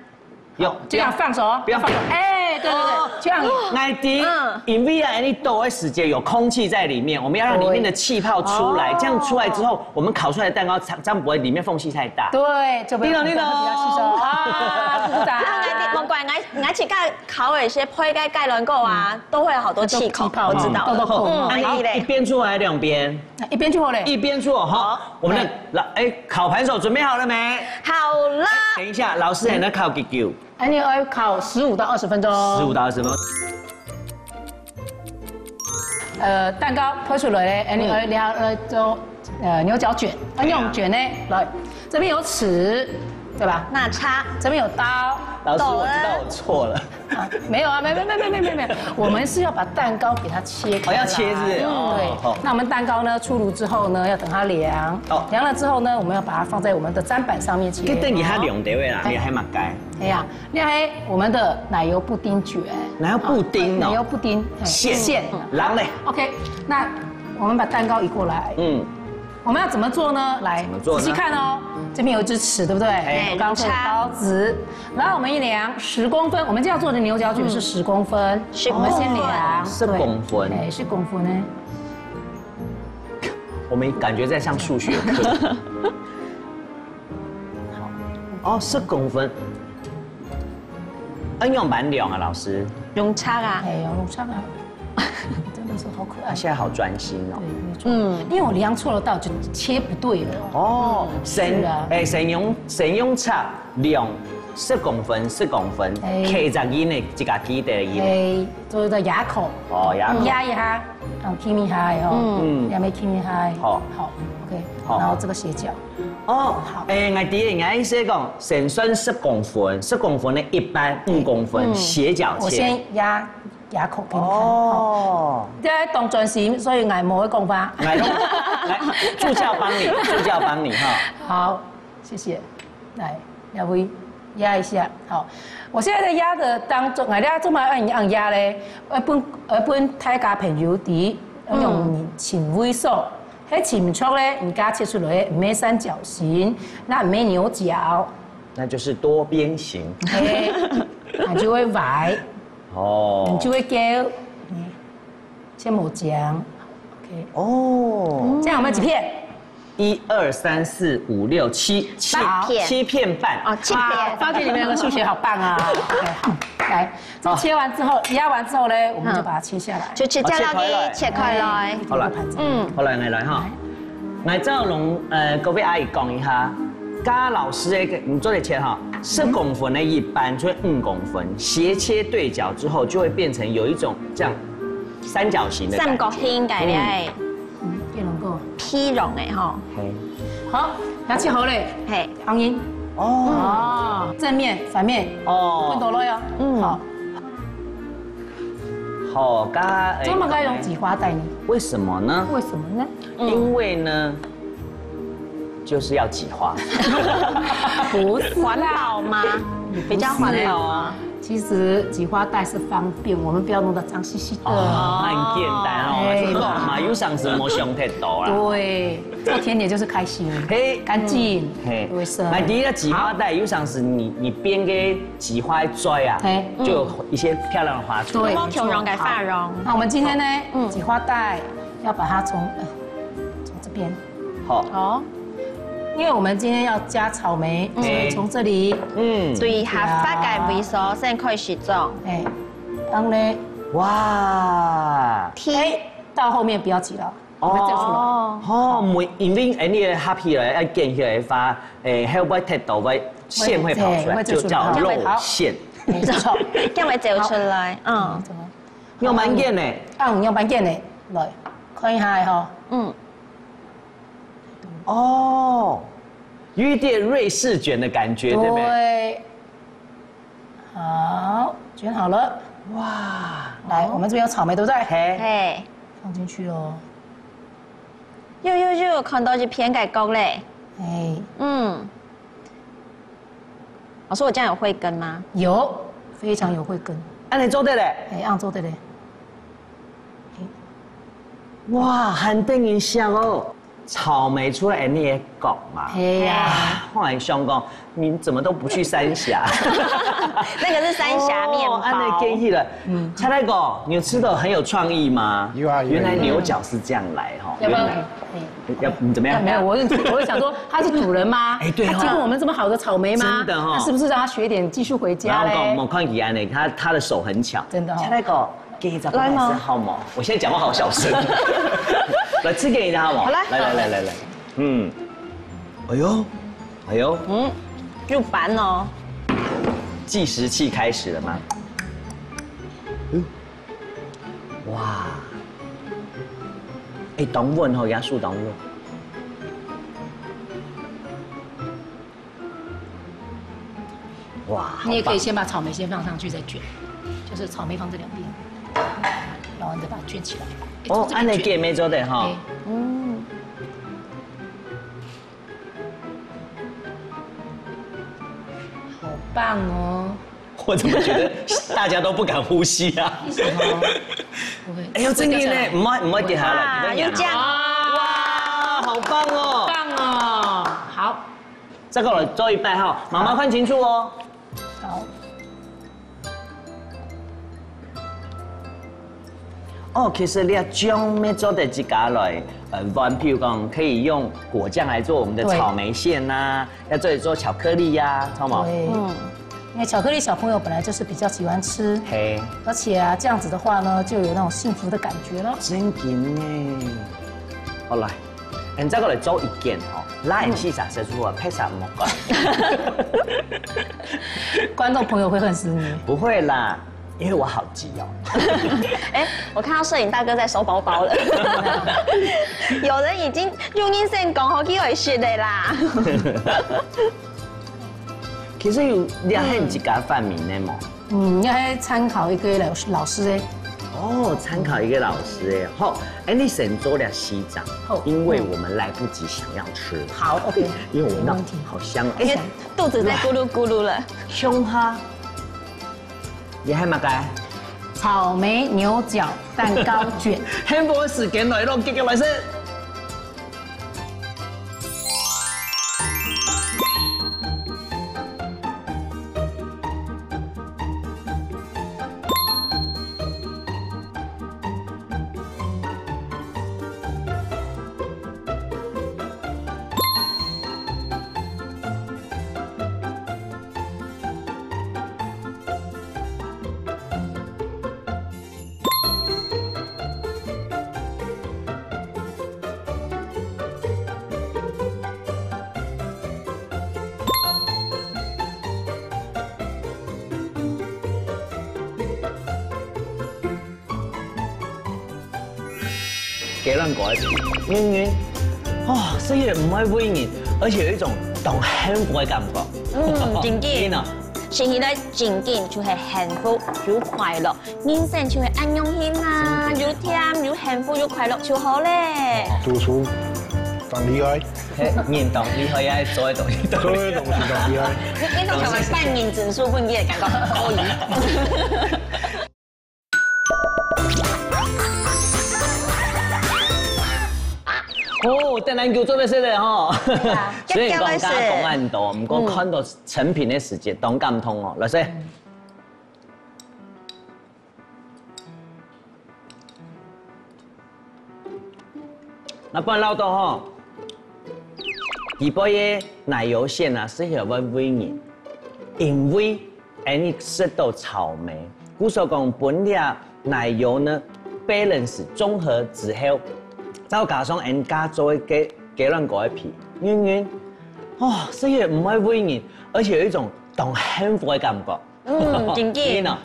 有，這樣放手哦，不要放手。哎，對，對，對，哦，這樣。𠊎知，嗯。因為啊，你倒个時間有空氣在裡面，我們要讓裡面的氣泡出來，對。這樣出來之後，我們烤出來的蛋糕才，這樣不會裡面縫隙太大。對，就不會，你懂，你懂。比較吸收。啊，鼓鼓掌。啊，𠊎知，莫怪，𠊎，𠊎自家烤个時候配个雞卵糕啊，嗯。都會有好多氣孔，氣泡，我知道。嗯，豆豆蔻。嗯，好，一邊出來兩邊。一邊就好了。一邊出，好，好。我們的，來，哎，烤盤手準備好了沒？好了。等一下，老師還在烤幾久？ 恁樣愛烤十五到二十分鐘。十五到二十分鐘。呃，蛋糕拍出來咧，恁樣愛，嗯。然後，呃，做，呃，牛角捲。恁樣捲呢，來，這邊有尺，對吧？那叉。這邊有刀。老師，我知道我錯了。啊，沒有啊，沒有，沒有，沒有，沒有，沒有。我們是要把蛋糕給它切開來。哦，要切是不是？嗯，對。哦，好。那我們蛋糕呢，出爐之後呢，要等它涼。哦。涼了之後呢，我們要把它放在我們的砧板上面切。該等一下涼的位啦，哎。你還蠻該。 哎呀，這係我們的奶油布丁捲。奶油布丁哦。啊，奶油布丁，嘿，餡。餡。然後嘞？OK，那我們把蛋糕移過來。嗯。我們要怎麼做呢？來，怎麼做呢？仔細看哦，這邊有一支尺，對不對？哎。我剛剛說的刀子，然後我們一量十公分，我們這樣做的牛角捲是十公分，嗯。十公分。我們先量，十公分。對，哎，十公分呢。我們感覺在上數學課。 哦，十公分。啊，用蠻量啊，老師。用尺啊。哎，用尺啊。真的是好可愛。他現在好專心哦。對，沒錯。嗯。因為我量錯了道，就切不對了。哦，嗯，先，是啊。哎，先用，先用尺量十公分，十公分，哎。揢隻印仔，自家記得个印仔。哎，做一個壓口。哦，壓口。壓一下，嗯，輕一下哦。嗯。兩邊輕一下。好。好，OK。好。然後這個斜角。 哦，好。哎，𠊎知，𠊎意思講，先算十公分，十公分个一半，五公分，嗯。斜角切。我先壓，壓口給你看。哦。這當專心，所以𠊎無會講話。來，來，助教幫你，助教幫你哈。好，謝謝。來，這位。壓一下，好。我現在在壓的當中，𠊎這做麼个恁樣壓咧？愛分愛分大家朋友知，用盡位所，該盡著咧，你家切出來毋係三角形，那毋係牛角，那就是多边形。哎，那就會歪，哦你就會勾，嗯，切無講，OK，哦，這樣有沒有幾片？一二三四五六七七八片七片半。哦，七片，发觉你们两个数学好棒啊！OK，好，来，这切完之后，压完之后呢，我们就把它切下来。就切下落去，切开来。好了，嗯，好了，来来哈。来，赵龙，呃，各位阿姨讲一下，刚刚老师那个，你做的切哈，十公分的一半，就会五公分，斜切对角之后，就会变成有一种这样三角形的感觉。三角形个咧，嗯，一龙个。皮绒的吼，嘿好，牙齿好嘞，嘿，黄英。哦，哦，正面、反面，哦看到了哟。嗯好，好，刚刚怎么该用挤花带呢？为什么呢？为什么呢？因为呢，就是要挤花。不是环保吗？比较环保啊。其实挤花带是方便，我们不要弄得脏兮兮的。哦，很简单哦，哎这个嘛，有上是没想太多啦。对，做甜点就是开心，嘿干净，嘿卫生。那第一个挤花带，有上是你你边个挤花嘴啊嘿，就有一些漂亮的花出来。对有没有球绒给发绒？那我们今天呢，嗯挤花带要把它从呃从这边，好，哦，因为我们今天要加草莓，所以从这里，嗯，对，合法个位所先开始种。哎，然后呢，哇，踢哎，到后面不要挤了，我们叫出来。哦，哦，每因为哎，你的合起来，要剪起来的话，哎，还会踢到会线会跑出来，对会走出来就叫肉线。没错，这样会走出来，嗯，怎么？用蛮剪呢，啊，用蛮剪的，来看一下哈，嗯，哦，有一点瑞士卷的感觉，对不对？对，好，卷好了，哇，来，我们这边有草莓，对不对？嘿，嘿，放进去哦，又又又看到一片个角嘞，哎，嗯，老师，我这样有慧根吗？有，非常有慧根，按你做得嘞，哎，按做的嘞，哇，很得人惜哦。草莓除了你的角嘛，哎呀，后来想讲，你怎么都不去三峡？那个是三峡面包。哦，按你建议了。嗯，蔡大哥，你有吃的很有创意吗？有啊有啊原来牛角是这样来哈。要不要？原来哎要你怎么样？没有，我是我是想说，他是主人吗？哎对哦他经过我们这么好的草莓吗？真的哦那是不是让他学点技术回家嘞？然后讲，我看怡安呢，他他的手很巧。真的哦蔡大哥，给一张来吃好吗？我现在讲话好小声。来吃给你的好吗？好来来来来来来，嗯，哎呦，哎呦，嗯，入盘哦。计时器开始了吗？嗯，哇，哎，等稳吼，压缩等稳。哇，你也可以好棒先把草莓先放上去再卷，就是草莓放这两边，然后你再把它卷起来。哎哦，从这边卷按呢给没做的哈哎。嗯，好棒哦！我怎么觉得大家都不敢呼吸啊？为什么？不会。哎呦，真的呢，唔好唔好跌下来，哇，你看又这样，哇，好棒哦！棒哦！好，再过来做一拜哈，妈妈看清楚哦。好，哦，其实你将没做的自家来，呃，玩，譬如讲可以用果酱来做我们的对草莓馅呐，要做一做巧克力呀，好吗？对，嗯，因为巧克力小朋友本来就是比较喜欢吃，嘿，而且啊，这样子的话呢，就有那种幸福的感觉了。真紧呢。好来，你再过来做一件吼，来，你是啥色素啊？配啥么个？观众朋友会恨死你。不会啦，因为我好急哦。哎，我看到摄影大哥在收包包了，有人已经用音线讲好给我学的啦。其实有你还有自家发明的嘛？嗯，应该参考一个老师老师哎。哦，参考一个老师哎，好，哎，你先做了西掌好，因为我们来不及想要吃，好，OK，因为我闻到没问题好香哦，因为哎，肚子在咕噜咕噜了。共下，這係麼个？草莓牛角蛋糕卷。幸福个時間來咯，遽遽來食。 雞卵糕个皮，軟軟，哦，食起毋會畏人，而且有一種當幸福个感覺。嗯，真緊。真緊哦。食起來真緊就係幸福又快樂，人生就係恁樣形啊，真緊。又甜又幸福又快樂就好咧。主廚當厲害。嘿，人當厲害，也做个東西當厲害。做个東西當厲害。你，你通常會扮演指數分裂的感覺，可以。 哦，等恁久做得食了吼。對啊，所以講，剛剛講恁多，毋過看到成品个時節，當感動哦。來，先。 那不然落到吼，底背个奶油餡啊，係會畏人，因為恁樣食到草莓，故所講分這奶油呢balance綜合之後，再加上𠊎加做个雞卵糕个皮，軟軟，哦，食起毋會畏人，而且有一種當幸福个感覺。 嗯，真緊。真哦。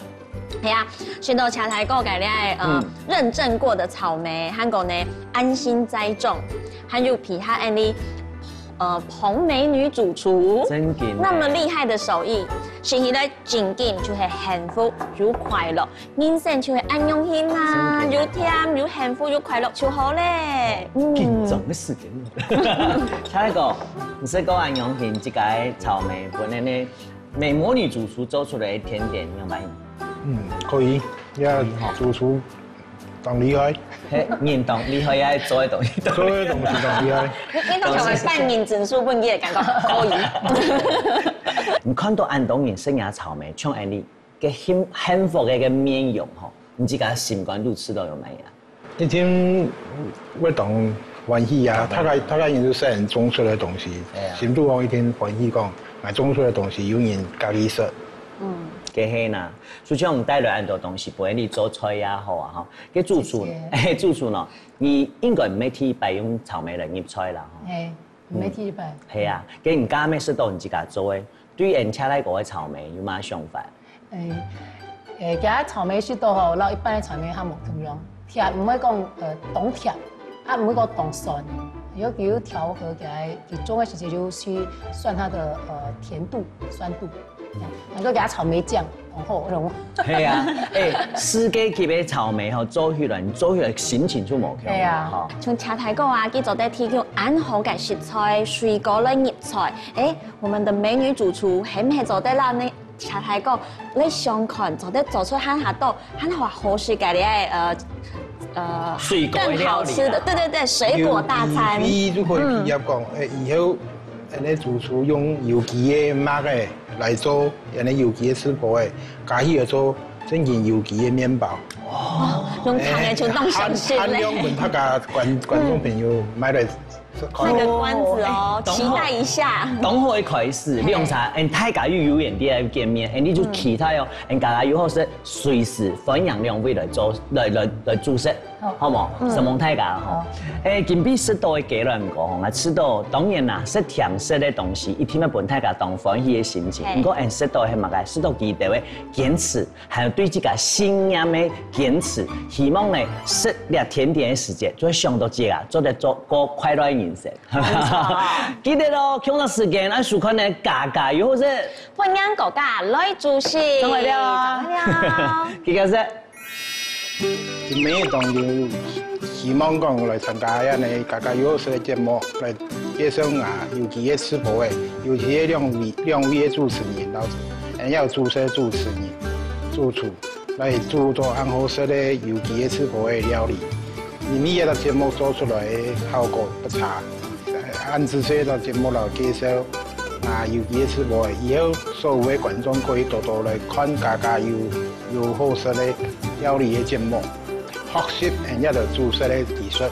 係啊，食到車太哥个咧，呃，嗯。認證過的草莓，還有呢，安心栽種，還有皮下恁呢，呃，彭美女主廚，真緊欸。那麼厲害的手藝，食起來真緊就係幸福又快樂，人生就係恁樣形啊，真緊欸。又甜又幸福又快樂就好咧。嗯。緊張个時間。車太哥，你食過恁樣形自家个草莓，本來呢， 美魔女主廚做出來个甜點，有無？嗯，可以，這主廚當厲害。嘿，人當厲害，也做个東西當厲害。做个東西當厲害。你，你通常會扮演指數分裂的感覺，可以。你看到恁多人食若草莓，像恁樣个幸，幸福个个面容吼，你自家心肝肚試著有無啊？ 一定會當歡喜啊！大家，大家人都係人種出來个東西，哎呀。心肚講一定歡喜講，𠊎種出來个東西有人佮意食。嗯。該係吶，就像帶來恁多東西，分你做菜也好啊，吼。該主廚，謝謝。嘿，主廚喏，你應該毋係第一擺用草莓來入菜啦，吼。嘿，毋係第一擺。嗯，係啊，該你家乜食到你自家做个，對𠊎車太哥个草莓有麼想法？ 誒，誒，佢个草莓食到吼，摎一般个草莓較無共樣，甜，毋會講，呃，當甜，啊，毋會講當酸，有，有調和佢个，佢種个時節就去算它的，呃，甜度、酸度。嗯。能夠給它草莓醬，然後那種。係啊，誒，世界級个草莓吼，做起來，做起來心情就無共樣，係啊。吼。像車太哥啊，佢做得提供恁好个食材、水果來入菜，誒，我們的美女主廚係毋係做得摎呢？ 車太哥，你想看做得做出恁下多，恁好好食个咧，呃，呃，水果个料理啦。更好吃的，對對對，水果大餐。有機會畢業講，嗯。誒，以後，恁呢主廚用有機个麥个來做，恁呢有機个食譜个，加起來做正經有機个麵包。哦，用糖个就當好食咧。誒，限，限量分大家觀，觀眾朋友買來 賣個關子哦，哦，期待一下。當好个開始，嘿。兩儕，嗯，大家又有緣再見面，嗯，你就期待哦，嗯，大家又好食，隨時歡迎兩位來做，來，來，來煮食，好。好無？嗯。承蒙大家吼。好。誒，今晡日食到个雞卵糕吼，𠊎試著，當然啦，食甜食个東西，一定愛分大家當歡喜个心情。嘿。毋過，𠊎食到个係麼个？食到佢兜个堅持，還有對自家信念个堅持。希望呢，食這甜點个時節，就會想到自家，做得做過快樂个人生。 無錯。記得哦，共樣時間愛收看个家家有好食。歡迎大家來煮食。正來尞。正來尞。記得食。今晡日當有希望講來參加恁呢家家有好食个節目，來介紹𠊎有機个食譜个，尤其係兩位，兩位个主持人，老師。也有注冊主持人、主廚，來煮到恁好食个有機个直播个料理。因為這隻節目做出來个效果不差，恁仔細个節目來介紹啊有機个直播个，以後所有个觀眾可以多多來看家家有有好食个料理个節目，學習恁樣个煮食个技術。